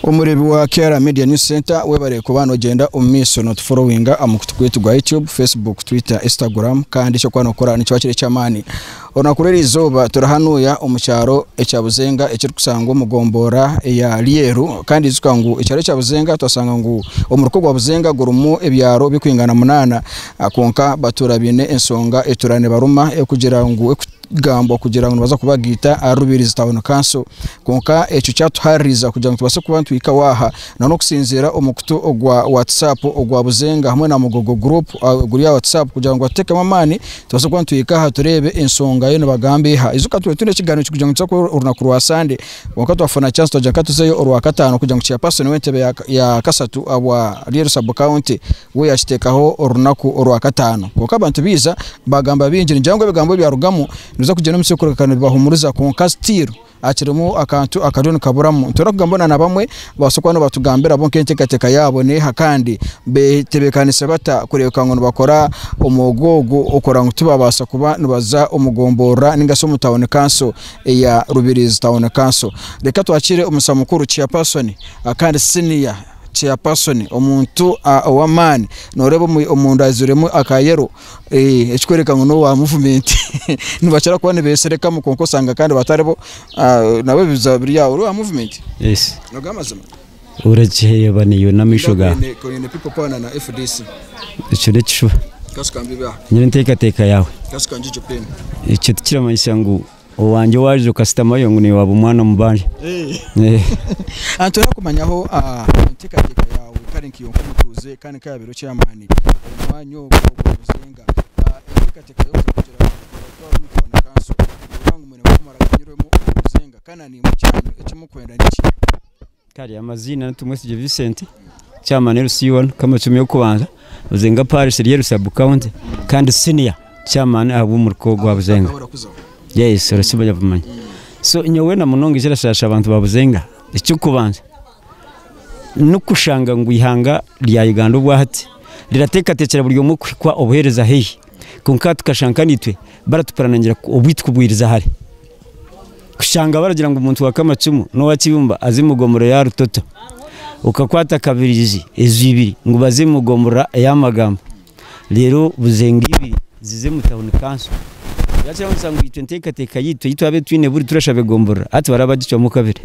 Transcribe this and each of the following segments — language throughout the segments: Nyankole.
Omureebi wa KR Media News Centre webare kuba nogyenda omu maisho notuforowinga aha mukutu gwaitu gwa YouTube, Facebook, Twitter, Instagram kandi eki orikuba nokora nikiba kiri eky'amaani. Orunaku rw'erizooba turi hanuya omu kyaro ekya Buzenga ekirikushangwa omu gomborora eya Ryeru kandi ijuka ngu ekyaro ekya Buzenga twashanga ngu omuruka ogwa Buzenga gurimu ebyaro birikwingana munaana kwonka batuura baine enshonga etuura nebaruma erikugira ngu gambwa kugira ngu nibaza kubagaita ahari Rubirizi Town Council kwonka ekyo kyatuhaririza kugira ngu tubaase kuba nituhika waaha n'okusinziira omu mukutu ogwa WhatsApp ogwa Buzenga hamwe na Mugogo group oguri aha WhatsApp kugira ngu batuteekemu amaani tubaase kuba nituhika aha tureebe enshonga yo nibagamba eha. Ijuka twine twine ekigaaniiro kugira ngu tuze kuba orunaku rwa Sande kwonka twafuna chance twagira nka tuzeyo orwakataano kugira ngu chairperson w'entebe ya ya kashatu ahabwa Rweru sub county we yakiteekaho orunaku orwakataano. Kwonka abantu baija bagamba bingi nigira ngu ebigambo ebyarugamu nibiza kugyenda omu kikuruka nibibahumuriza kwonka still hakirimu akantu akariyo nikaburamu. Nitwenda kugamba na bamwe babaase kuba nibatugambira bo nk'enteekateeka yaabo neeha kandi betebeekanise bata kureebeka ngu nibakora omwoga ogu okureba ngu tibabaasa kuba nibaza omu gomborora ninga shi omu tawuni kanso eya Rubirizi tawuni kanso. Reka twakiire omusa mukuru chairperson kandi senior Chairperson omuntu ow'amaani noreeba omunda ajwairemu aka yellow ekikworeka ngu n'owa movement nibakira kuba nibeserekamu kwonka osanga kandi bataribo nabo ebizibu biri aho ori owa movement? Yes. Nogamba amazima? Orakireeba naiwe n'amaisho gaawe. Oine people power na FDC. Ekyo n'ekishuba. Kasuka mbibe aha. Nyowe enteekateeka yaawe. Kasuka ngijo peni. Ekyo tikiramanyisa ngu Owangye waaija okashutamayo ngu naiwe waaba omwana omu bandi. Nitwenda kumanyaho enteekateeka yaawe kare nkaiwe nk'omutuuze kandi nk'oyaabaire chairman omu mwanya ogwo ogwa Buzenga. Enteekateeka y'okuza kugira ngu obatware omu town council noreeba ngu mwine kuba muraganyirwemu omu Buzenga kandi na naimwe ekyanyu eki murikwenda niki? Kare amaziina ni Tumwesigye Vincent, Chairman LC1 Kamacumi y'okubanza, Buzenga Parish Ryeru Sub County kandi Senior Chairman ahabw'omuruka ogwa Buzenga. Yes, orakimanya bumanya. So nyowe na munonga ekirashaasha abantu ba Buzenga, eky'okubanza n'okushanga ngu eihanga rya Uganda obwahati rirateekateekyera buri omwe kuhikwa obuheereza haihi kwonka tukashanga nka naitwe baratupuraningira obwaitu kubwiriza hare. Kushanga baragira ngu omuntu wa Kamacumu n'owa Kibumba aze omu gomborora ya Rutoto, okakwata Kabirizi ezo ibiri ngu baze omu gomborora eya Magamba, reero Buzenga ibiri zize omu tawuni kanso. Yakira ngu itwe enteekateeka yaitu ei twabaire twine buri turashaba egomborora hati baraba bagicwamu kabiri.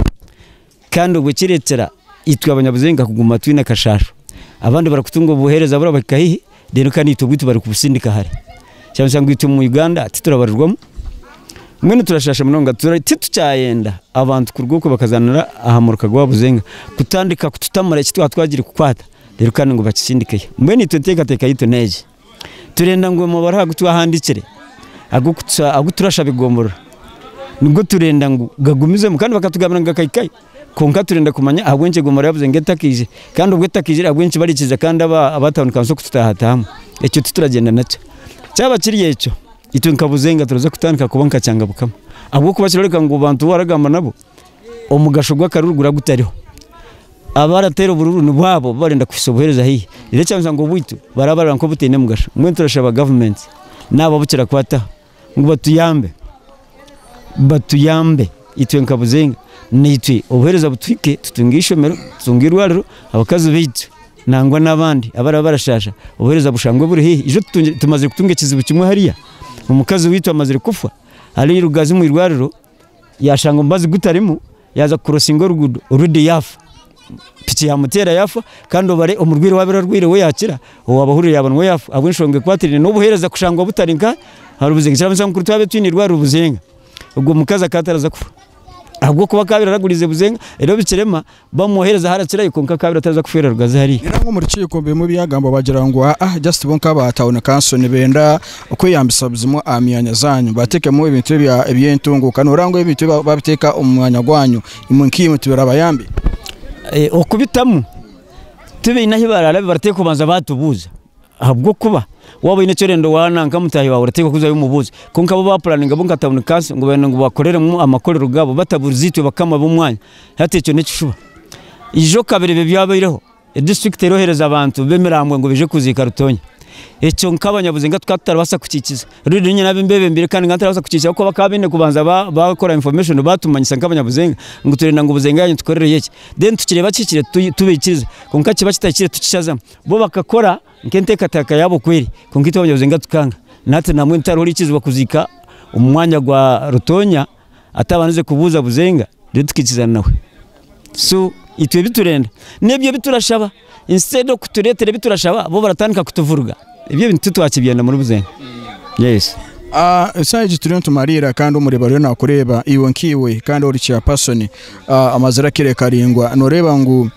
Kandi obwo kireetera itwe abanyabuzenga kuguma twine akashaasho. Abandi barikutunga obuheereza burabahika haihi reero kandi itwe obwaitu barikubusindika hare. Kyamanyisa ngu itwe omu Uganda titurabarirwamu. Mbwenu turashaasha munonga titukyayenda abantu kuruga okwo bakazaanira aha muruka gwa Buzenga kutandika kututamura eki twaba twagire kukwata reero kandi ngu bakisindikeyo. Mbwenu itwe enteekateeka yaitu n'egi, turenda ngu amabaruha agu twahandiikire agu turashaba egomborora nigo turenda ngu gagumizemu kandi bakatugambira ngu gakahikayo kwonka turenda kumanya ahabw'enki egomborora yabuze ngu etakaije kandi obwo etakaijire ahabw'enki bariikiriza kandi aba tawuni kanso kututaahatahamu ekyo tituragyenda nakyo. Kyaba kiri ekyo itwe nka Buzenga turaza kutandika kuba nka Kyangabukama ahabw'okuba kiroreka ngu abantu bu waragamba nabo omugasho gw'akaruru guraba gutariho. Abarateera obururu nibo abo abu barenda kuhitsya obuheereza haihi. Reero ekyamanyisa ngu obwaitu baraba barareeba nk'obutaine mugasho. Mbwenu turashaba gavumenti n'abo abu kirakwataho ngu batuyambe, batuyambe itwe nka Buzenga naitwe obuheereza butuhike tutunge eishomero, tutunge eirwariro, abakazi baitu nangwa n'abandi abaraba barashaasha obuheereza bushangwe buri haihi. Ijo tumazire kutunga ekizibu kimwe hariya, omukazi waitu amazire kufa ari Rugazi omu irwariro Yaashanga omubazi gutarimu, yaaza kukurosinga oruguudo already yaafa. Piki yaamuteera yaafa kandi obare omurwaire owaabaire arwaire we yaakira, owaaba ahuriire yaaba niwe yaafa ahabw'enshonga ekwatiraine n'obuheereza kushangwa butari nka ahari Buzenga. Kirabaasa ngu kuri twabaire twine eirwariro Buzenga, ogwo mukazi akaba ataraza kufa ahabw'okuba akaabaire araguriize Buzenga reero bikirema Bamwohereza aharakirayo kwonka akaba ataraza kufeera rugazi hariya. Ninga ngu omu rukiiko bimwe byagambwa bagira ngu aa just bo nk'aba town council nibenda okweyambisa buzima aha myanya zanyu batekemu ebintu eby'entunguka noreeba ngu ebintu ebi babiteeka omu mwanya gwanyu imwe nkaimwe tibirabayambe? Okubitamu tibaine ahu bararabe barateekwa kubanza batubuuza. Ahabw'okuba waaba oine eki orenda owa nanka mutaahi waawe orateekwa kuzayo omubuuze. Kwonka bo baapuraninga bo nka tawuni kanso ngu barenda ngu bakoreremu amakorero gaabo bataburize itwe bakama b'omwanya. Hati ekyo n'ekishuba. Ijo kabiri ebi ebyabaireho, edisiturikiti erohereza abantu b'emirambwe ngu baije kuziika Rutonya. Ekyo nk'abanyabuzinga tukaba tutarabaasa kukikiza. Ruri niinye naaba mbebembire kandi nkaba ntarabaasa kukikiza ahabw'okuba bakaba baine kubanza baakora information baatumanyisa nk'abanyabuzinga ngu turenda ngu Buzinga yaanyu tukorereyo eki. Then tukireeba kihikire tubaikiriza kwonka kiba kitahikire tukishazamu. Bo bakakora nk'enteekateeka yaabo oku eri kwonka itwe abanyabuzinga tukanga. Na hati nambwenu tihariho oriikirizibwa kuziika omu mwanya gwa Rutonya atabandize kubuuza Buzinga reero tukaikirizana nawe. So itwe ebi turenda n'ebyo ebi turashaba instead okutureetera ebi turashaba bo baratandika kutuvuruga. Ebyo ebintu titwakibyenda muri Buzinga. Yes. Eshaaha egi turiyo nitumariira kandi omureebi ariyo naakureeba iwe nkaiwe kandi ori chairperson amazire akaire karaingwa nooreeba ngu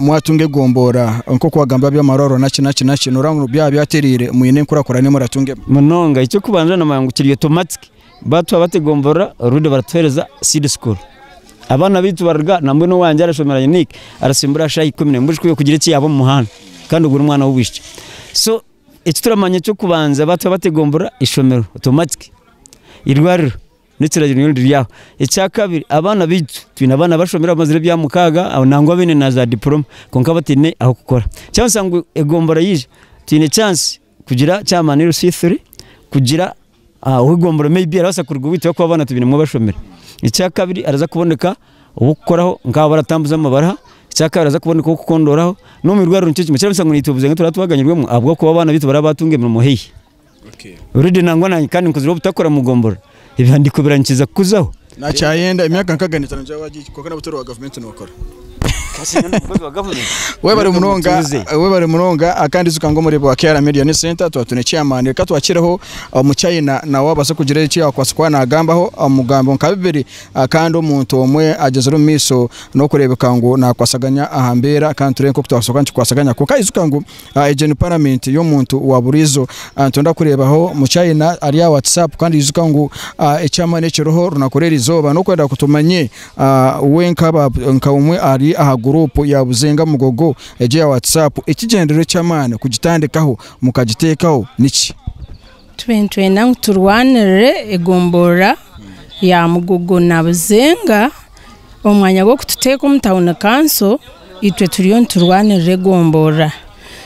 mwatunga egomboora nk'oku wagamba eby'amarwariro naki naki naki nooreeba ngu byaba byatereire mwine enkurakurana ei muratungemu? Munonga. Eky'okubanza noomanya ngu kiri automatic Baatuha bati egomborora already baratuheereza seed school. Abaana baitu baruga nambwenu owangye arashomera Unique arasimbura aha shaaha 11 mbwenu kugira eki yaaba omu muhanda kandi ogwo n'omwana w'obwishiki. So eki turamanya eky'okubanza baatuha bati egomborora ishomero automatic, irwariro n'ekiragiro niryo riri aho. Ekyakabiri abaana baitu twine abaana bashomire bamazire ebya mukaaga nangwa abaine na za diploma kwonka bataine ah'okukora. Kyanshusha ngu egomborora yaija twine chance kugira chairman LC3 kugira Ow'eigombora maybe arabaasa kuruga owaitu ahakuba abaana twinemu abashomire. Ekyakabiri araza kuboneka ow'okukoraho nk'abo abaratambuza amabaruha, ekyakabiri araza kuboneka ow'okukondooraho, n'omu irwariro nikyo kimwe. Ekirabaasa ngu naitwe obuzinga turaba twaganyirwemu ahabw'okuba abaana baitu baraba baatunga emirimo haihi. Already nangwa naanye kandi nkozire obutakora omu gombora, ebihandiiko birankiza kukuzaho. Nakyayenda emyaka nkaga n'etaano ngira wagiiki kwonka nabwo tori wa gavumenti nokora. Webare munonga webare munonga kandi ijuka ngu omureebi wa KR Media News Center twaba twine chairman reka twakireho omuchina nawe abaase kugira eki yakubaasa kuba nagambaho omu bigambo nka bibiri kandi omuntu omwe agyezire omu maisho n'okureebeka ngu nakwasaganya aha mbeera kandi turebe nk'oku twabaasa kuba nitukwasaganya kwonka ijuka ngu Egyo ni paramenti y'omuntu wa buriijo. Nitwenda kureebaho Muchina ari aha WhatsApp kandi ijuka ngu eky'amaani ekiriho orunaku rw'erizooba n'okwenda ngu tumanye we nka omwe ari aha guruupu ya Buzinga Mugogo egyo eya WhatsApp ekigyendererwa eky'amaani kugitandikaho mukagiteekaho niki? Tube nitwenda ngu turwanirire egomborora ya Mugogo na Buzinga omu mwanya gw'okututeeka omu tawuni kanso itwe turiyo niturwanirira egomborora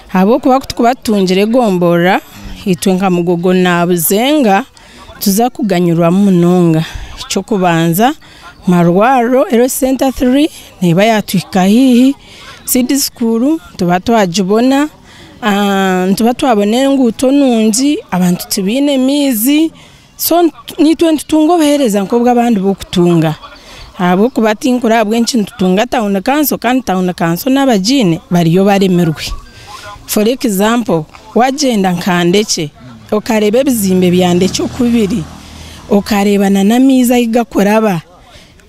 ahabw'okuba ku turikuba tutungire egomborora itwe nka Mugogo na Buzinga nituza kuganyirwamu munonga. Eky'okubanza amarwariro Health Centre 3 neeba yaatuhika haihi, Seed School nituba twagibona. Nituba twabona enguuto nungi, abantu tibaine maizi, so naitwe nitutunga obuheereza nk'obu abandi barikutunga ahabw'okuba tinkureba ahabw'enki nitutunga tawuni kanso kandi tawuni kanso n'abagiine bariyo baremirwe. For example wagyenda nka Ndekye okareeba ebizimbe bya Ndekye oku biri, okareeba n'amaizi ahu gakuraba,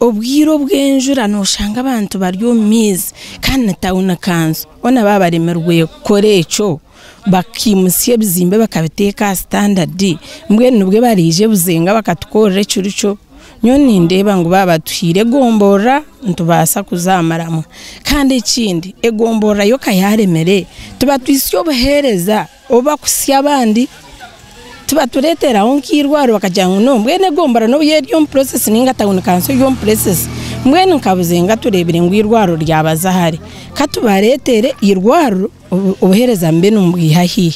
Obwire obw'enjura nooshanga abantu bari omu maizi kandi ni tawuni kanso. Boona baaba baremirwe kukora ekyo bakaimutsya ebizimbe bakabiteeka aha sitandadi, mbwenu nibwo baraije Buzinga bakatukorera ekirikyo? Nyowe nindeeba ngu baaba batuhaire egomborora nitubaasa kuzaamaramu. Kandi ekindi egomborora yo ka yaaremire, tibatwitsya obuheereza obu barikuhitsya abandi. Tibatureeteraho nk'eirwariro bakagira ngu no mbwenu egombora n'obu eri omu process ninga tawuni kanso eri omu process mbwenu nka Buzinga tureebire ngu eirwariro ryabaza hare ka tubareetere eirwariro obuheereza mbe nimubwiha haihi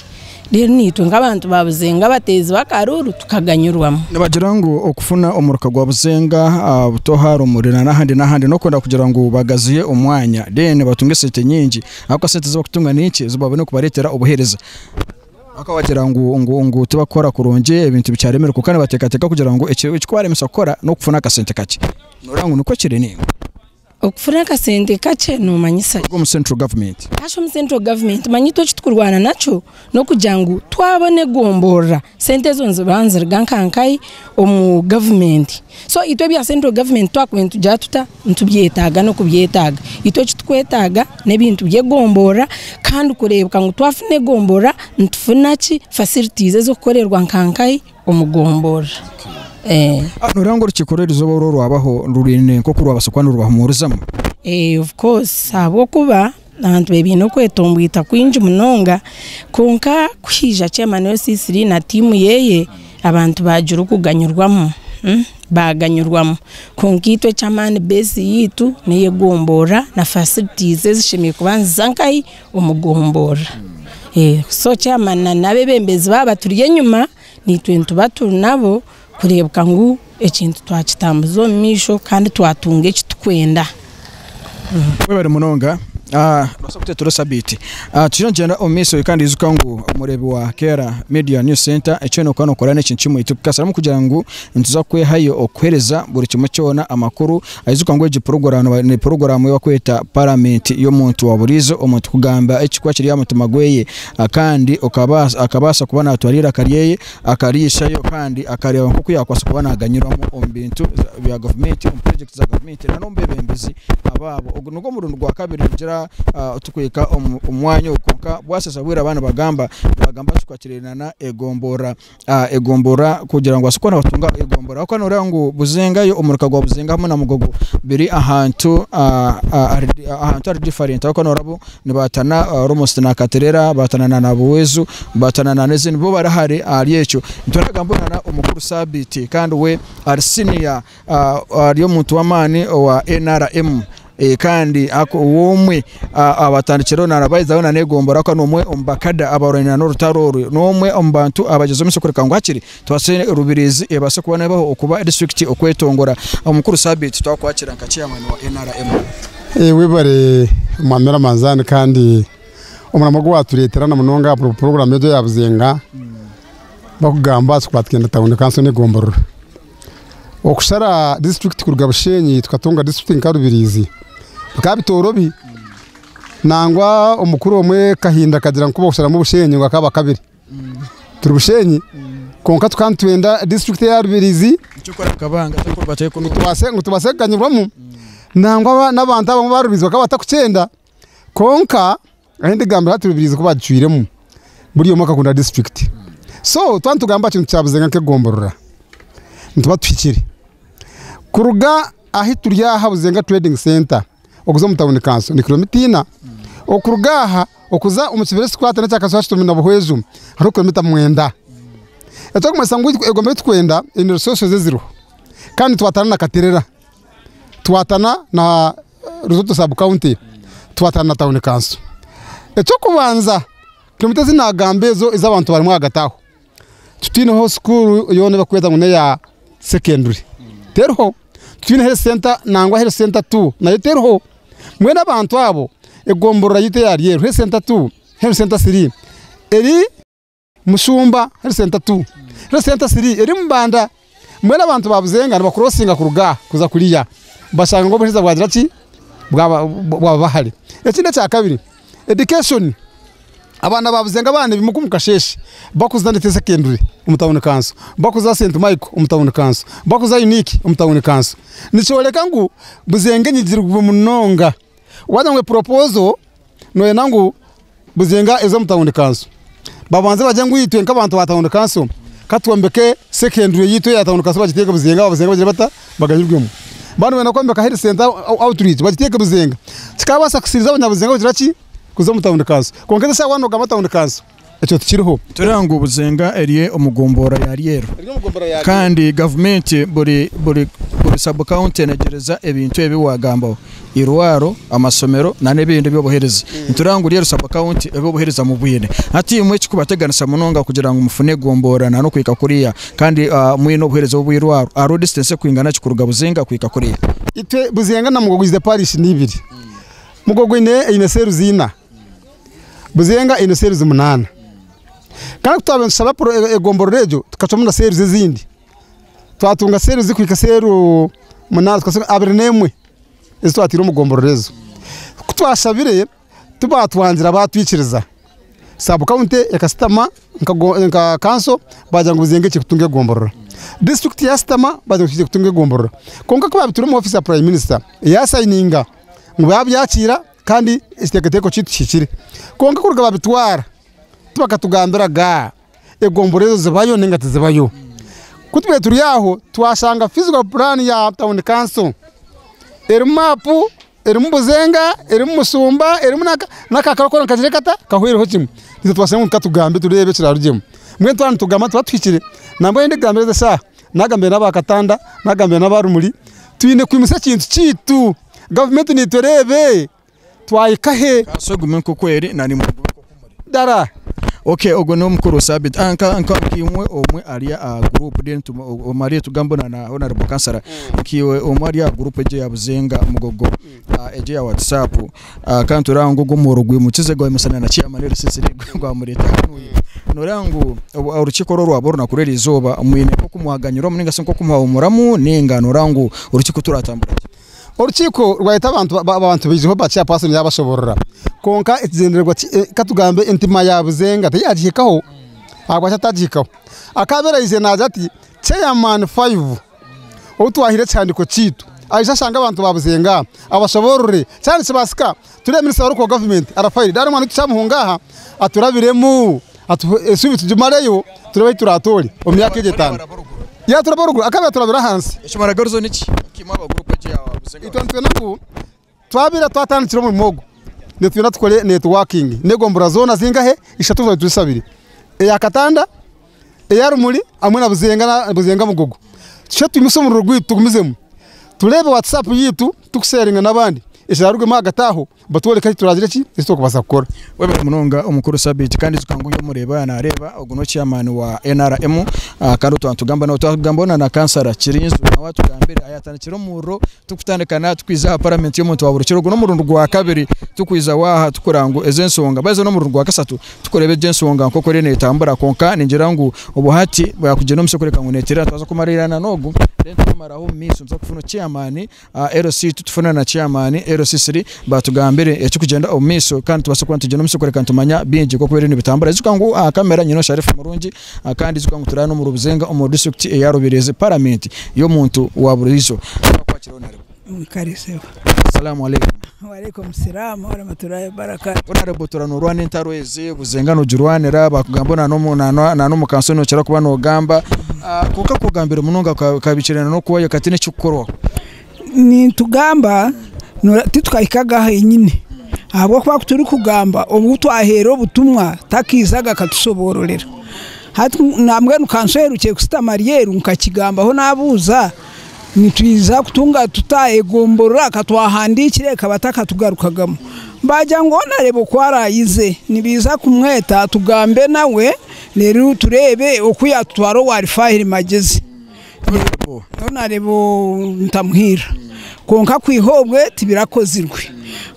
reero naitwe nk'abantu ba Buzinga abateezi b'akaruuru tukaganyirwamu. Nibagira ngu okufuna omuruka gwa Buzinga, Butoha, Rumuri na n'ahandi n'ahandi n'okwenda kugira ngu bagaziye omwanya then batunge esente nyingi ahabw'okuba esente ezi barikutunga ni nkye zibabone kubareetera obuheereza. Bakaba bagira ngu ngu ngu tibakukora kurungi ebintu bikyaremire kwonka nibateekateeka kugira ngu ekikubaremesa kukora n'okufuna akasente kakye. Noreeba ngu nikwo kiri nainga? Okufuna akasente kakye nomanyisa ki? Kuruga omu central government. Hashi omu central government manya itwe eki tukurwana nakyo n'okugira ngu twabona egomborora sente ezo niziba niziruga nka nkahi omu government. So itwe ebya central government twakubaire nitugira tuta nitubyetaaga n'okubyetaaga. Itwe eki tukwetaaga n'ebintu by'egomborora kandi kureebeka ngu twafuna egomborora nitufuna ki facilities ez'okukorerwa nka nkahi omu gomborora. Nooreeba ngu orukiiko rw'erizooba oru orwabaho rwine nk'oku rwabaasa kuba nirubahumurizamu? Of course ahabw'okuba Abantu baine okwetombwita kwingi munonga kwonka ku haija chairman w'esiisiri na tiimu ye abantu baagira okuganyirwamu baaganyirwamu kwonka itwe eky'amaani base yaitu n'ey'egomborora na facilities ezishemereire kuba niziza nkahi omu gomborora. So chairman na n'abebembezi baaba baturi enyima, naitwe nituba turi nabo kureebeka ngu ekintu twakitambuza omu maisho kandi twatunga eki turikwenda. Webare munonga. Nobaasa kuteetera sabiiti. Turiyo nitugyenda omu maisho kandi ijuka ngu omureebi wa Keera Media News Centre eki oine kuba nokora n'ekintu kimwe. Tukasaramu kugira ngu nituza kwehayo okukuheereza buri kimwe kyona amakuru. Ijuka ngu egi puroguraamu ni puroguraamu ei barikweta Paramenti y'omuntu wa buriijo, omuntu kugamba ekirikuba kiri aha mutima gweye kandi akabaasa kuba naatwara eiraka ryeye akarihisyayo kandi akareeba nk'oku yaakubaasa kuba naaganyirwamu omu bintu bya gavumenti, omu purojekiti za gavumenti n'omu beebembezi abaabo. Ogu nigwo murundi gwa kabiri ningira turikuhika omu mwanya ogu kwonka bwashasha bwire abandi nibagamba, nibagamba kikwatirene na egomborora egomborora kugira ngu babaase kuba nibatunga egomborora ahabw'okuba nooreeba ngu Buzinga yo omuruka gwa Buzinga hamwe na Mugogo biri ahantu ahantu ahari different ahabw'okuba nooreeba bo nibaatana almost na Katerera, baatana na Nabuwezu, baatana na n'ezindi bo bari hare ahari ekyo. Nitwenda kugamba na omukuru Sabiiti kandi we ari senior ari omuntu w'amaani owa NRM kandi omwe abatandikireho narabayizaho na n'egombora ahabw'okuba n'omwe omu bakada abarwanire n'orutaro oru, n'omwe omu bantu abagyezize omu maisho kureka ngu hakiri tubaase Rubirizi ebaase kuba nebaho okuba disiturikiti okwetongora. Omukuru Sabiiti twakwakira nka chairman wa NRM. Webare Mwami Ramanzani kandi omurimo ogu watureetera na munonga aha puroguraamu egyo eya Buzinga bakugamba tukaba twenda tawuni kanso n'egomborora. Okushara disiturikiti kuruga Bushenyi tukatunga disiturikiti nka Rubirizi bikaba bitoorobi nangwa omukuru omwe Kahinda akagira ngu ku baakusharamu Bushenyi ngu akaba kabiri. Turi Bushenyi kwonka tukaba nitwenda disiturikiti eya Rubirizi ngu tubaase kuganyirwamu nangwa n'abantu abamwe aba Rubirizi bakaba batakukyenda kwonka ahu ndigambira hati Rubirizi ku bagicwiremu buri omwe akakunda disiturikiti. So twaba nitugamba aha kintu kya Buzenga nk'egomborora nituba tuhikire. Kuruga ahu turi aha Buzenga Trading Centre okuza omu tawuni kanso ni kiromita ina. Okuruga aha okuza omu kibira ekirikwatana ekya Kaswa Kitomi na Buhweju hariho kiromita mwenda. Ekirikumanyisa ngu egombe ei turikwenda eine resources eziriho kandi twatana na Katerera, twatana na Rutoto sub county, twatana na tawuni kanso. Eky'okubanza kiromita ezi naagamba ezo ez'abantu barimu ahagati aho, titwineho sikuuru yoona ei barikweta ngu n'eya secondary teriho. Titwine health center nangwa health center tu nayo teriho. Mbwenu abantu abo egomborora yaitu eya Ryeru health center tu, health center siri eri Mushumba health center tu, health center siri eri Mubanda. Mbwenu abantu ba Buzenga nibakurosinga kuruga aha kuza kuriya bashanga ngu obuheereza bwagira ki bwaba hare. Ekindi ekyakabiri education. Abaana ba Buzenga abaana ebimuka omu kasheeshe bakuza Ndete Secondary omu tawuni kanso, bakuza St Michael omu tawuni kanso, bakuza Unique omu tawuni kanso. Nikyoreka ngu Buzenga enyigirwe munonga. Waagira ngu eporopozo nooyenda ngu Buzenga eze omu tawuni kanso, babanze bagire ngu itwe nk'abantu ba tawuni kanso ka twombeke secondary yaitu eya tawuni kanso bagiteeke Buzenga, Ababuzenga bagire bata? Baganyirwemu. Baaba nibenda kwombeka health centre outreach bagiteeke Buzenga. Kikabaasa kusiriza abanyabuzenga kugira ki? Kuza omu tawuni kanso. Kwonka ezi eshaaha waaba nogamba tawuni kanso, ekyo tikiriho. Tureba ngu Buzenga eri omu gomborora ya Ryeru kandi gavumenti buri buri buri sabu kaunti enegyereza ebintu ebi wagambaho, eirwaro, amasomero na n'ebindi eby'obuheereza. Nitureba ngu Ryeru sabu kaunti eby'obuheereza mubwine. Hati imwe ekikubateganisa munonga kugira ngu mufune egomborora na n'okuhika kuriya kandi mwine obuheereza obw'eirwaro, hariho distance ekwingana ki kuruga Buzenga kuhika kuriya? Itwe Buzenga na Mugogo is the parish ni ibiri. Mugogo eine seeruzi ina, Buzenga eine seeruzi munaana. Kandi ku twabaire nitushaba egomborora egyo tukacwamu na seeruzi ezindi, twatunga seeruzi zirikuhika seeru munaana 21 ezi twataire omu gomborora ezo. Ku twashabire tibaatwangira baatwikiriza. Sub county ekashutama nka kanso baagira ngu Buzenga ekye kutunga egomborora. Disiturikiti yaashutama baagira ngu twije kutunga egomborora. Kwonka ku baabitura omu ofiisi ya Prime Minister yaasayininga ngu baabyakiira kandi ekiteekateeko kyaitu kihikire. Kwonka kuruga baabitwara tibakatugambira ga egomborora ezo zibayo nainga tizibayo. Ku tubaire turi aho twashanga physical plan ya tawuni kanso erimu maapu, erimu Buzenga, erimu Mushumba, erimu naka n'aka koona kagire kata kahweireho kimwe. Itwe twashanga ngu katugambe tureebe ekirarugyemu. Mbwenu twaba nitugamba nituba tuhikire. Nambwenu ndigambira ezi eshaaha, nagambire n'aba Katanda, nagambire n'aba Rumuri, twine kwimutsya ekintu kyaitu. Gavumenti naitwe ereebe twahika he. Kanso egume nk'oku eri na nimwe mugume nk'oku muri. Dara. Okay, ogwo n'omukuru Sabit. Nka nkiimwe omwe ari aha group then omare tugambe na honorable kansara. Nkiwe omwe ari aha group egyo ya Buzenga Mugogo, egyo ya WhatsApp. Kandi turaba ngu ogwo omuriro gwimukize gwayimusana na chairman Rusisire gwamureta hanuya. Noreba ngu orukiiko oru rwaba orunaku rw'erizooba mwine nk'oku mwaganyirwamu ninga shi nk'oku mwahumuramu ninga noreba ngu orukiiko turatambura gye? Orukiiko rwayeta abantu abantu baijeho ba chairperson yabashoborora kwonka ekigyendererwa katugambe entima ya Buzenga teyagihikaho. Ahabwaki atagihikaho? Akabeera aije naagira ati chairman 5 ou twahire ekihandiiko kyaitu aije ashange abantu ba Buzenga abashoborore kyaba nikibaasika turiya minisita wa local government arafayire reero omwana waitu kyamuhunga aha aturabiremu eshubi tugimareyo turebe ahu turaatoore omu myaka egi etaano. Yaaturaba oruguru akaaba yaaturabira ahansi. Ekimaragaruzo niki? Nkiimwe aba group egyo ya Buzenga. Itwe nitwenda ngu twabeire twatandikire omurimo ogu nitwenda tukore networking n'egombora zoona zingahe ishatu ezi tuzishabire eya Katanda, eya Rumuri hamwe na Buzenga Buzenga Mugogo. Tushe twimuse omuriro gwaitu tugumizemu tureebe WhatsApp yaitu tukusharinga n'abandi ekirarugemu ahagati aho batworeke eki turagire ki eki turikubaasa kukora. Webare munonga omukuru Sabiiti kandi ijuka ngu omureeba yaaba nareeba ogu no chairman wa NRM kandi twaba nitugamba nawe twagamba na kansara Kirinzu nawe atugambire ayatandikire omuriro tukutandika nawe tukwiza aha paramenti y'omuntu wa buri kiro ogu n'omurundi gwa kabiri tukwiza waaha tukureba ngu ezi ensonga baza n'omurundi gwa kasatu tukureba egi ensonga nk'oku eriyo netambura kwonka ningira ngu obu hati bwakugyenda omu maisho kureka ngu neterera twaza kumarirana n'ogu then twamaraho omu maisho nituza kufuna chairman LC tutufuna na chairman LC3 batugambire ekirikugyenda omu maisho kandi tubaase kuba nitugyenda omu maisho kureka nitumanya bingi nk'oku biriyo nibitambura. Ijuka ngu aha kamera nyine Sharifu Murungi kandi ijuka ngu turi hanu omuri Buzenga omu district eya Rubirizi paramenti y'omuntu wa buriijo. Twakwakira Honorable. Mwikare sebo. Salamu aleikum. Walaikum salaam warahmatullahi wabarakatuh. Honorable turanorwana entaro ezi Buzenga nogirwanira bakugamba na n'omu kanso nokira kuba nogamba kwonka kugambire munonga kabikirana n'okuwayo kati n'ekikukorwaho. Nitugamba titukahikaga henyine ahabwokuba turi kugamba obu twahera obutumwa takiizaga akatusobororera. Hati nambwenu kansoherukiye kusitama ryeru nkakigambaho nabuuza nitwiza kutunga tuta egomborora akatwahandikire kaba takatugarukagamu bagira ngu onareba oku arayize nibiza kumweta tugambe nawe rero turebe oku yatutwara owa Fahiri Magezi onareba ntamuhira kwonka kwiha obwe tibirakozirwe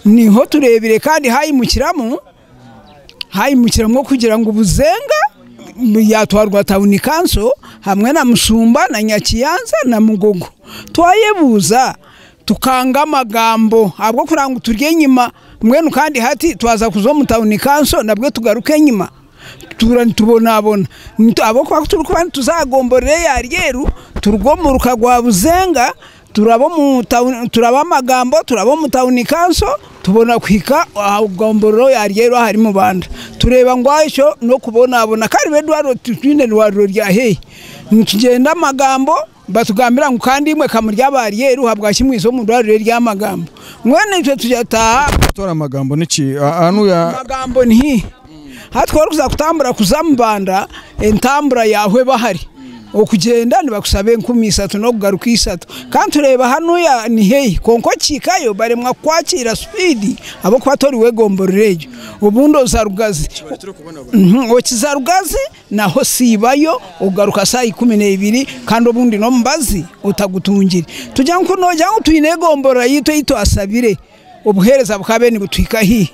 niho turebire kandi hayimukiramu kugira ngu Buzenga yatwarwa town council hamwe na Musumba na Nyakiyanza na Mugogo. Twayebuuza tukanga amagambo ahabwo kugira ngu turye enyima mbwenu kandi hati twaza kuza omu town council nabwe tugaruke enyima tura nitubonabona ahabwokuba turikuba nituzagomborera eya Ryeru turuga omu ruka gwa Buzenga turaba omu town turaba amagambo turaba omu town council tubona kuhika aha gomborero ya Ryeru ahari Mubanda tureba ngu ekyo n'okubonabona kandi b'eddwariro titwine irwariro rya hehi nitugyenda amagambo batugambira ngu kandi imwe kamuri aba Ryeru habwaki mwiza omu ddwariro ery'amagambo mbwenu itwe tujataha. Kutora amagambo niki hanu ya Amagambo ni hati kuza kutambura kuza Mubanda entambura yahwe bahari okugenda nibakusaba 3000 n'okugaruka 3 kandi tureba hanuya ni hehi konko kikayo baremwa kwakira speed ahabwokuba tori wegomborera egyo obundi oza Rugazi okiza Rugazi naho siibayo ogaruka saa 12 kandi obundi n'omubazi otagutungire tugira ngu nogira ngu twine egomborora yitu ei twasabire obuheereza bukabe nibutuhika hihi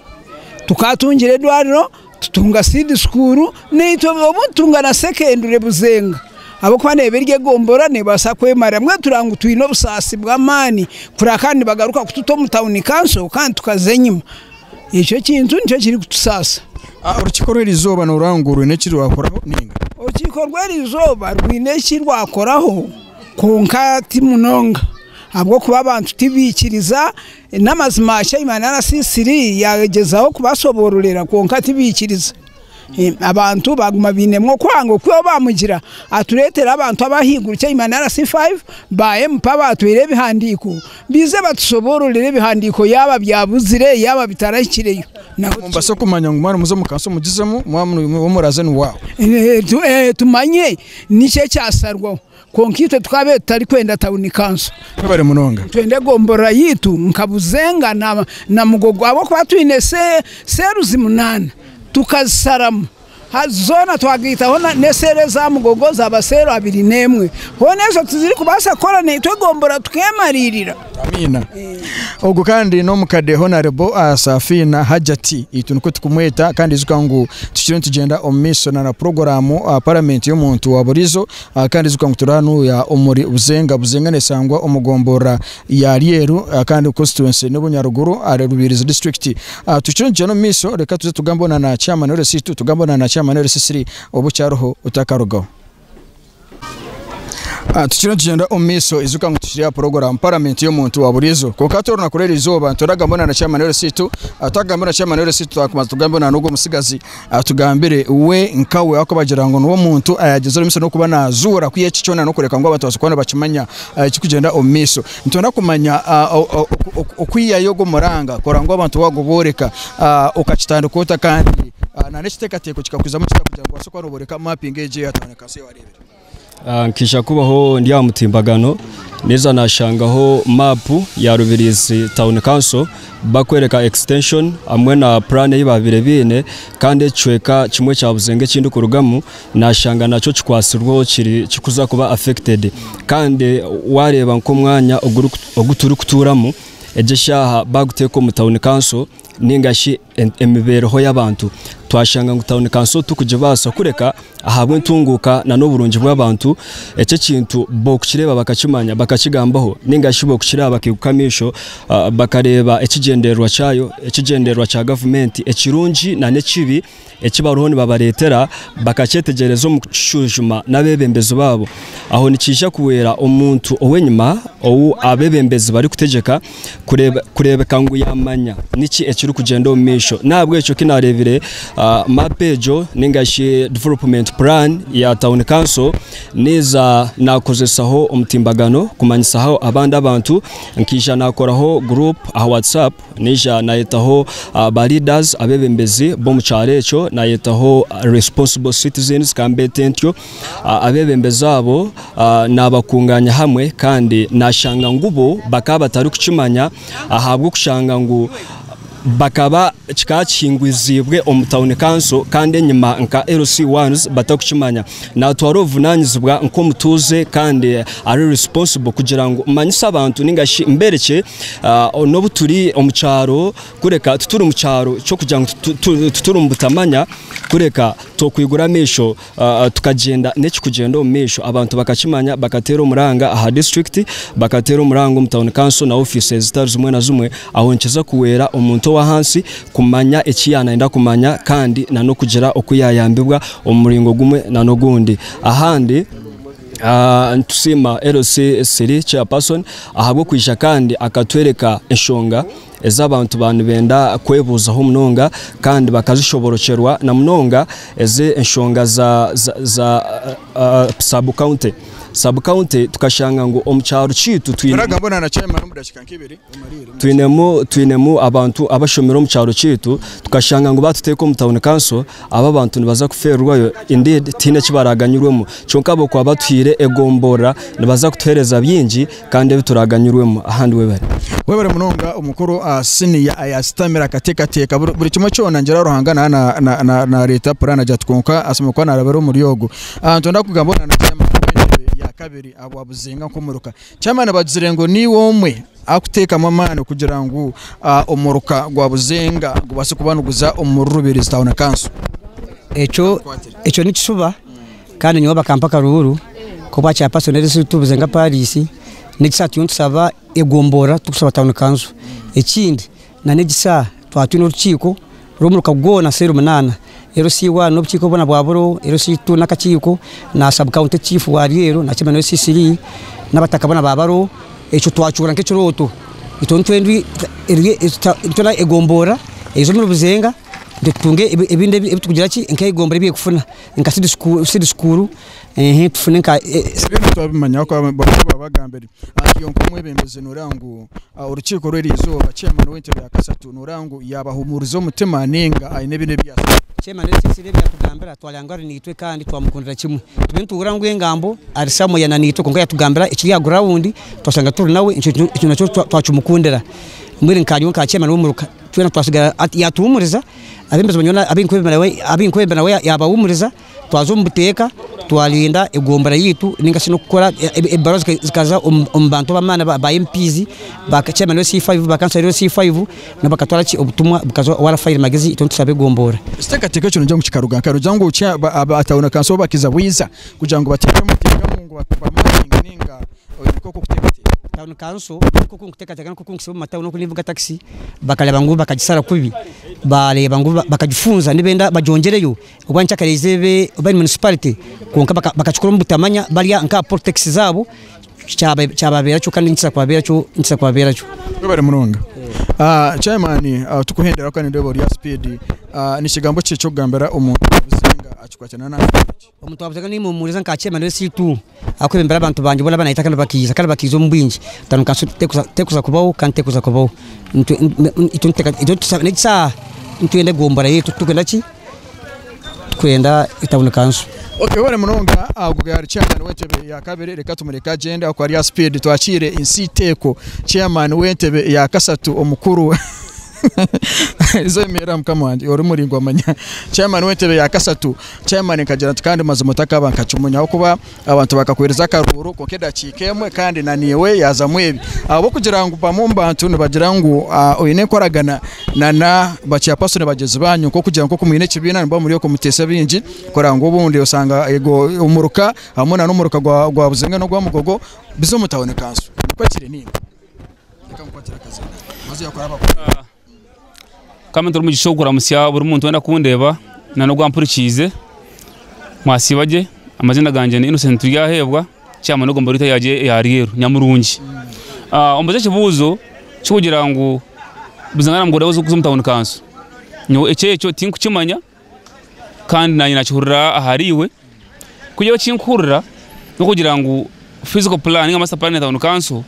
tukatungira eddwariro tutunga seed school neitwe obundi tunga na secondary Buzenga ahabwokuba neeba eri egombora nebaasa kwemarira mbwenu tureba ngu twine obusaasi bw'amaani kureba kandi nibagaruka kututa omu town council kandi tukaza enyima ekyo kintu nikyo kirikutusaasa. Orukiiko rw'erizooba noreba ngu rwine eki rwakoraho ninga? Orukiiko rw'erizooba rwine eki rwakoraho kwonka ti munonga ahabwokuba abantu tibiikiriza n'amazima chairman RCC yagyezaho kubasobororera kwonka tibiikiriza. Abantu baguma bainemu okwanga okwihaho bamugira atureetere abantu abahaiguru chairman RC5 ba MP abatwire ebihandiiko bize batusobororere ebihandiiko yaaba byabuzire yaaba bitarahikireyo. Mubase kumanya ngu mwaba nimuza omu kanso mugizemu mwaba muraze ni waawe. Tumanye niki ekyasarwaho kwonka itwe tukabe tutarikwenda town council. Webare munonga. Twende egomborora yitu nka Buzenga na Mugogo ahabwokuba twine seruzi 8 tukazisaramu. Zoona twagaitaho n'eseero eza Mugogo zaaba seero 21. Hoona ezo tizirikubaasa kukora naitwe egombora tukemariirira. Amiina. Ogu kandi n'omukade Honarebo Safina Hajati itwe nikwo tukumweta kandi ijuka ngu tukiriyo nitugyenda omu maisho na na puroguraamu Paramenti y'omuntu wa buriijo kandi ijuka ngu turi hanuya omuri Buzenga. Buzenga nesangwa omu gomborora ya Ryeru kandi constituency n'Obunyaruguru ahari Rubirizi district. Tukiriyo nitugyenda omu maisho reka tuze tugambeho na na chairman LC2 tugambeho na na chairman LC3 obu kyariho otakarugaho. Tukiriyo nitugyenda omu maisho ijuka ngu tukiri aha puroguraamu Paramenti y'omuntu wa buriijo. Kwonka hati orunaku rw'eri izooba nituragambaho na na chairman LC2 twagamba na chairman LC2 twakubanza tugambeho na n'ogwo omutsigazi atugambire we nkawe ahakuba bagira ngu niwe omuntu ayagyezire omu maisho n'okuba nazuura kwiha eki kyona n'okureka ngu abantu babaase kuba nibakimanya ekirikugyenda omu maisho. Nitwenda kumanya okwihayo ogwo muranga kureba ngu abantu wagubooreka okakitandika ota kandi n'ekiteekateeko kikakwizamu kita kugira ngu obaase kuba nobooreka mapping egi eya town council ei wareebire. Nkaija kubaho ndi aha mutimbagano naija nashangaho maapu ya Rubirizi Town Council bakwereka extension hamwe na puraani ei baabaire baine kandi ekicweka kimwe kya Buzenga eki ndikurugamu nashanga nakyo kikwatsirweho kiri kirikuza kuba affected kandi waareeba nk'omwanya ogu turikutuuramu egi eshaaha baaguteeka omu town council ninga shi emibeereho y'abantu. Twashanga ngu tawuni kanso tikugibaasa kureka ahabw'entunguuka n'oburungi bw'abantu. Eki ekintu b'okukireeba bakakimanya bakakigambaho ninga shi b'okukireeba bakaiguka amaisho bakareeba ekigyendererwa kyayo, ekigyendererwa kya gavumenti ekirungi n'ekibi eki bariho nibabareetera bakakyetegyereza omu kukishwijuma n'abeebembezi baabo. Aho nikiija kuhwera omuntu ow'enyima ou abeebembezi barikutegyeka kureebeka ngu yaamanya niki ekirikugyenda omu maisho. N'ahabw'ekyo ku naareebire maapu egyo nainga shi development plan ya tawuni kanso, naija naakozesaho omutimbagano kumanyisaho abandi abantu. Nkaija naakoraho guruupu aha WhatsApp. Naija nayetaho ba leaders, abebembezi b'omu kyaro ekyo, nayetaho responsible citizens ka mbeete ntyo. Abebembezi abo nabakunganya hamwe kandi nashanga ngu bo bakaba batarikukimanya ahabw'okushanga ngu bakaba kikaba kihingwiziibwe omu town council kandi enyima nka LC ones batarikukimanya. Natwara obuvunanizibwa nk'omutuuze kandi ari responsible kugira ngu manyise abantu ninga shi mberekye N'obu turi omu kyaro kureka tituri mu kyaro ky'okugira ngu tituri omu butamanya kureka twokwigura amaisho tukagyenda n'ekirikugyenda omu maisho abantu bakakimanya bakateera omuranga aha disiturikiti, bakateera omuranga omu tawuni kanso na ofiisi ezitari zimwe na zimwe aho nikiza kuhwera omuntu ow'ahansi kumanya eki yaanayenda kumanya kandi n'okugira oku yaayambibwa omu muringo gumwe n'ogundi. Ahandi. Nitusiima LC Siri Chairperson ahabw'okwija kandi akatwereka enshonga ezi abantu baba nibenda kwebuuzaho munonga kandi bakazishoborokyerwa na munonga ezi enshonga za sub county. Sub county tukashanga ngu omu kyaro kyaitu twinemu abantu abashomire omu kyaro kyaitu tukashanga ngu batuteeka omu town council Aba abantu nibaza kufeerwayo indeed tihaine eki baraaganyirwemu kyonka abo ku batuhaire egomborora nibaza kutuheereza bingi kandi ebi turaaganyirwemu ahandi webare. Webare munonga omukuru senior ayasitamire akatekateka buri kimwe kyona ngira Ruhanga nareeta plan agira ati kwonka ashemereire kuba narabira omuri ogu. Nitwenda kugamba na chairman w'entebe ya kabiri ahabwa Buzinga nk'omuruka. Chairman bagizire ngu niiwe omwe Arikuteekamu amaani kugira ngu omuruka gwa Buzenga gubaase kuba niguza omuri Rubirizi Town Council. Ekyo ekyo nikishuba kandi nyowe bakampa akaruuru k'obwa chairperson LC2 Buzenga Parish n'ekisaaha turiyo nitusaba egomborora turikusaba town council. Ekindi na n'ekisaaha twaba twine orukiiko rw'omuruka gwona seeri munaana LC1 n'obukiiko bwona bwa Buro, LC2 n'akakiiko na sub county chief wa Rweru na chairman wa LC3 n'abataka boona ba bariho. Ekyo twakihuurira nk'ekirooto. Itwe nitwenda egomborora eze omuri Buzenga itwe tutunge ebindi ebi turikugira ki nk'egomborora ebi erikufuna nka seed school tufune nka. Ebyo nitwabimanya ahakuba bakaba babagambire. Iwe nk'omwebembezi nooreeba ngu orukiiko rw'eriizooba chairman w'entebe ya kashatu nooreeba ngu yaabahumuriza omutima nainga aine ebindi ebi yaasaba? Chairman w'ekicweka ebi yatugambira twareeba ngu ari naitwe kandi twamukundira kimwe. Tube nituhurira ngu engambo ari somewhere na naitwe kwonka yatugambira ekiri aha ground twashanga turi nawe ekyo nakyo twakimukundira. Mbwenu nka nyowe nka chairman w'omuruka. Twena twasigara yatuhumuriza abebembezi banywani abinkwebembera nawe yabahumuriza twaza omu buteeka twarinda egombora yaitu ninga shi n'okukora ebaruha zikaza omu bantu b'amaani ba MPs ba chairman wa C5 ba councillor wa C5 nabo bakatwara ki obutumwa bukaza owa Raphael Magezi itwe nitushaba egombora. Ekiteekateeko ekyo nogira ngu kikaruga nkahi? Nogira ngu aba tauni kanso bo bakiza bwiza kugira ngu bateekemu ngu bamakinge ninga nikwo okuteekateeka? Town council nikwo oku nkuteekateeka nikwo oku nkusiiba omu matauni oku ninvuga takisi bakareeba ngu bakagisara kubi baareeba ngu bakagifunza nibenda bagyongyereyo oba nkyakare ebe oba eri municipality kwonka bakakikora omu butamanya barya nka politics zaabo kyababeera kyo kandi nikiza kubabeera kyo nikiza kubabeera kyo. Webare munonga. Chairman tukuhendera kandi nindeeba ori aha speed, ni kigambo ki eky'okugambira omuntu wa Buzinga akikwatirana na eki? Omuntu wa Buzinga nimuhumuriza nka chairman we C2 akwebembera abantu bangye boona abanayeta kandi bakiiza kandi bakiiza omu bwingi town council tekuza kubaho kandi tekuza kubaho. Itwe n'eki saaha nitwenda egombora yaitu titukwenda ki? Tukwenda town council. Okay webare munonga ogwo yari chairman w'entebe ya kabiri reka tumureke agyende ahakuba ari aha speed twakiire Nsiiteeko chairman w'entebe ya kasatu omukuru Zemera mukama wangye ori muringwa manya chairman w'entebe ya kasatu chairman nkagira nti kandi mazima otakaba nkakimunya ahabw'okuba abantu bakakuhereza akaruuru kwonka edakiika emwe kandi na naiwe yaazamu ebi ahabw'okugira ngu bamwe omu bantu nibagira ngu oine enkoragana na ba chairperson bagyenzi banyu nk'okugira nk'oku mwine ekibiina nimuba muri okwo muteesa bingi kureba ngu obundi osanga ego omuruka hamwe na n'omuruka gwa Buzinga n'ogwa Mugogo bize omu tawuni kanso nikwo kiri ninga? Reka nkukwatire akazindaaro maze oyakore abakuru. Mukama nituha omugisha ogw'okuramutsya buri muntu weena akundeeba na n'ogu ampurikiize. Mwasiiba gye? Amaziina gangye ni Innocent Turyaheebwa, chairman w'egombolola yaitu eya eya Rweru Nyamurungi. Ombuuze ekibuuzo ky'okugira ngu Buzinga na Mugoda kuza omu town council. Nyowe ekyo ekyo tinkukimanya kandi naanye nakihurira ahariiwe. Ku eki nkuhurira n'okugira ngu physical plan ninga master plan ya town council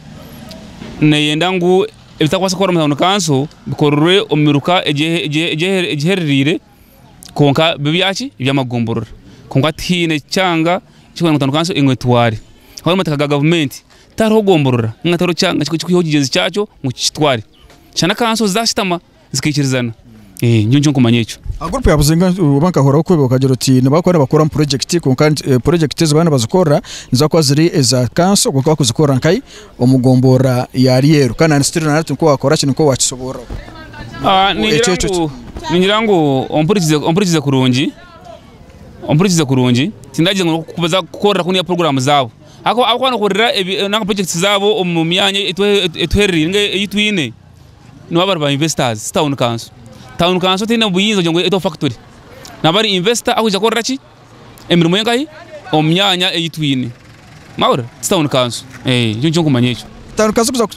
neyenda ngu ebitakubaasa kukorwa omu town council bikorerwe omu miruka egyeherereire kwonka bibe ebyaki eby'amagomborora. Kwonka tihaine kyanga ekirikwenda ngu town council ngu etware. Ahabw'okuba omu mateeka ga gavumenti tihariho gomborora ninga tihariho kyanga ekirikwihaho kigyenzi kyakyo ngu kikitware. Shana kanso zashutama zikaikirizana. Nyowe nikyo nkumanya ekyo. Aha group ya Buzinga oba nkahoraho kubi okagira oti nibakuba nibakora omu project kwonka project ezi baba nibazikorera niziba kuba ziri eza kanso kwonka bakuzikorera nkahi omu gomborora ya Ryeru kandi na still na hati nikwo wakora ki nikwo wakisoborraho. Ningira ngu ningira ngu ompurikize ompurikize kurungi ompurikize kurungi tindagira ngu kubaza kukorera kunu program zaabo ahakuba nohurira nanga projects zaabo omu myanya etuhererire ninga ei twine. Nibo bari ba investors si town council. Town council teine buyinza kugira ngu eteho factory. Naba ari investor akwija kukorera ki? Emirimo ye nkahi? Omu myanya ei twine. Mwahurira? Ti town council. Nikyo nikyo nkumanya ekyo. Town council kuza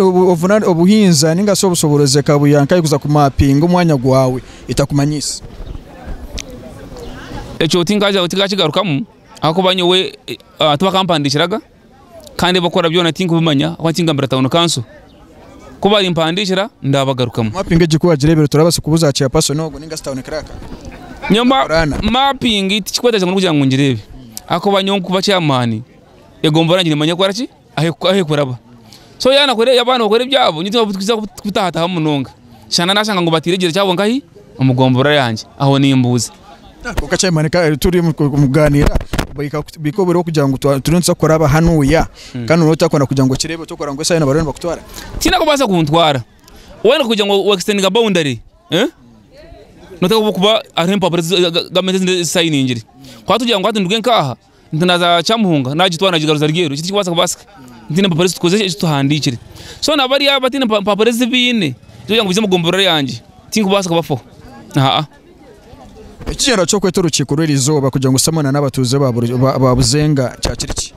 obuvunani obuhinza ninga shi obushoborozi ekabuya nkahi kuza kumapinga omwanya gwawe etakumanyiise? Ekyo tinkakigarukamu ahakuba nyowe tibakampandiikiraga. Kandi ebi bakukora byona tinkubimanya ahabw'okuba tingambira town council. Ku barimpandiikira ndabagarukamu. Mapping egi ku wagireebire turabaasa kubuuza aha chairperson ogwo ninga shi town clerk? Nyowe mapping tikikwetaagyesa ngu n'okugira ngu ngireebe ahakuba nyowe nkuba chairman egombolola yangye nimanya kukora ki? Ahu ekuraba. So yaaba nibakora ebyabo nyowe tikuza kubitahatahamu munonga. Shana nashanga ngu bataire ekigyere kyabo nkahi? Omu gombolola yangye aho nimbuuza. Kwonka chairman turi omu kugaaniira bahika obwire bw'okugira ngu turiyo nituza kuraba hanuya kandi nooba otakwenda kugira ngu okireebe otokureba ngu esaaha yoona bariyo nibakutwara. Tihaine arikubaasa kuntwara. Waayenda kugira ngu wa extendinga boundary, noteekwa kuba hariho empapura ezi gavumenti ezindi ezisayiningire. Ku arikugira ngu hati nduge nk'aha nti naaza Kyamuhunga naagitwara naagigaruza Rweru, ekyo tikikubaasa kubaasika. Ntiine mpapura ezi tukozire ezi tuhandiikire. So na bariya abataine mpapura ezi baine ez'okugira ngu baije omu gomborora yangye, tinkubaasa kubafaho. Aa. Ekigyendererwa ky'okweta orukiiko rw'erizooba kugira ngu Samona n'abatuuze ba Buzenga kyakiri ki?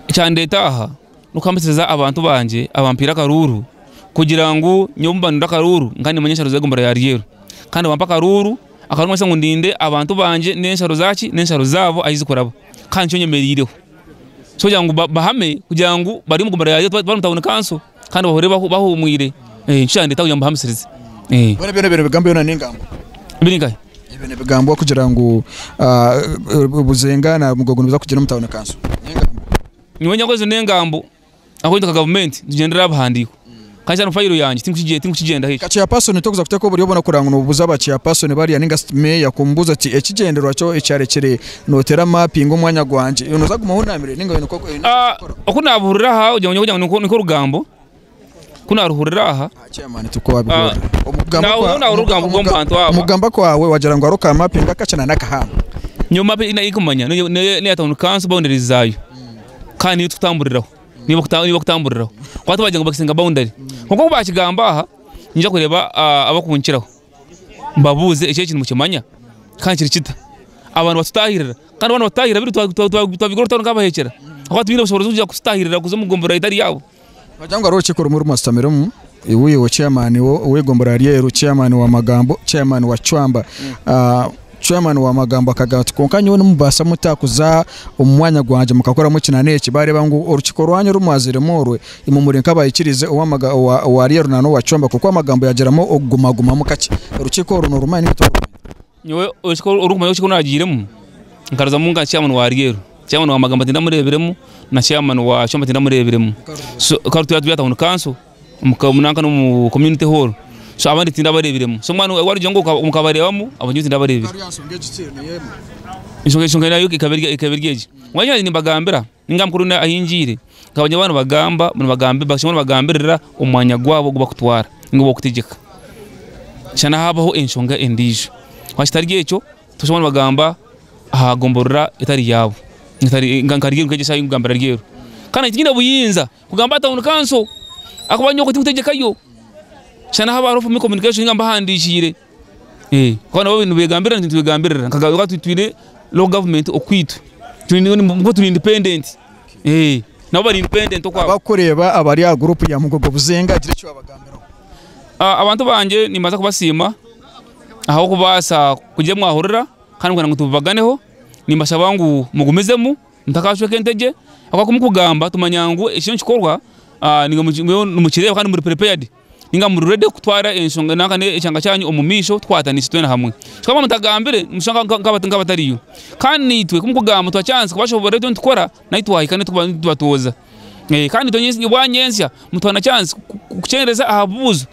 Ekyandeeta aha n'okuhamisiriza abantu bangye abampaire akaruuru kugira ngu nyowe mbanure akaruuru nkaba nimanya ensharo z'egomborora ya Rweru. Kandi bampa akaruuru, akaruuru nikamanyisa ngu ndinde abantu bangye n'ensharo zaki n'ensharo zaabo ahu zirikuraba. Kandi nikyo nyemereireho. So kugira ngu bahame kugira ngu bari omu gomborora ya Rweru bari omu tawuni kanso kandi bahurire bahuumwire. Nikyo kyandeeta kugira ngu mbahamisirize. Mbwenu byona ebyo ebigambo byona n'engambo? Biri nkahi? Ebyo nibigambwa kugira ngu Buzenga na Mugogo nibaza kugira omu tawuni kanso. N'engambo? Nyowe nyakureeba ezo n'engambo ahabw'okuba itwe nka gavumenti nitugyendera aha bihandiiko. Kandi kyari omu fayiro yangye tinkukigyendaho ekyo. Nka chairperson tokuza kuteeka oburyo bwona kureba ngu nobuuza aba chairperson bariya ninga meeya kumubuuza oti ekigyendererwa kyo ekyarekire noteera mapping omwanya gwangye noza kuguma ohunamire ninga oine oku oine ekikukora? Oku nabuhurira aha ogira ngu ni nk'orugambo ku naruhurira aha. Chairman tikwo wabihurira. Nahurira orugambo rw'omu bantu aba. Omu kugamba kwawe wagira ngu hariho ka mapping akakye na n'akahango. Nyowe mapping ei narikumanya n'eya town council boundaries zaayo kandi niyo tukutamburiraho. Niyo bakutamburiraho. Kwonka tibagira ngu bakisinga boundary. Kwonka obu bakigamba aha, niinyija kureeba abakunkiraho mbabuuze eki eki nimukimanya kandi kiri kita? Abantu batutahirira kandi baaba nibatutahirira biri twabigura orutaro nk'abahekyera ahakuba tibaine bushoboorozi bw'okugira kututahirira kuza omu gombolola etari yaabo. Noogira ngu hariho orukiiko rumwe oru mwashutamiremu iwe iwe chairman w'egombolola ryeru, chairman wa Magambo, chairman wa Cwamba. Chairman wa Magambo akagamba ati kwonka nyowe nimubaasa muta kuza omu mwanya gwangye mukakoramu eki na n'eki baareeba ngu orukiiko rwanyu oru mwaziremu orwe imwe muri nk'abaikirize owa Ryeru na n'owa Cwamba kwonka owa Magambo yaagiramu okugumagumamu kakye. Orukiiko oru norumanya ninga torurumanya? Nyowe orukiiko orukumanya orukiiko oru naagiiremu nkaruzamu nka chairman wa Ryeru, chairman wa Magambo tindamureebiremu na chairman wa Cwamba tindamureebiremu. So kandi turi aha town council. Nanka n'omu community hall so abandi tindabareebiremu so mbwenu warugira ngu nkabareebamu abo nyowe tindabareebire. Enshonga nayo ekaba eri egi, mbwenu nyowe nimbagambira ninga mukuru ahu ngiire nkabona baaba nibagamba nibagamba nibagambirira omwanya gwabo ogu bakutwara ninga ogu bakutegyeka shana habaho enshonga endiijo kitari ekyo toshanga nibagamba aha gomborora etari yaabo nka Ryeru nk'egi ei nkugambira Ryeru kandi tihaine buyinza. Kugamba town council ahakuba nyowe tindikutegyekayo shana haba hariho communication ninga mbahandikiire ahakuba nabo nibegambirira naitwe nitwegambirira nka twine local government okwaitu nibwo turi independent nabo bari independent okwabo. Abakukureeba abari aha group ya Mugogo Buzinga gira eki wabagambiraho. Abantu bangye nimbaasa kubasiima ahabw'okubaasa kugira ebi mwahurira kandi kwenda ngu tubibaganeho nimbashaba ngu mugumizemu. Mutakacweka entegye ahabw'okuba ku murikugamba tumanya ngu ekiriyo nikikorwa nimukireeba kandi muri prepared ninga muri ready kutwara enshonga nanka ekyanga kyanyu omu maisho tukwatanise twena hamwe. Kwonka mwaba mutagambire nimushusha nk'abatariyo. Kandi naitwe ku murikugamba tuha chance kubashoboorora ebi turiyo nitukora naitwe twahika nitubatoza. Kandi itwe bwanyensya mutuha na chance kukyendereza aha bibuuzo.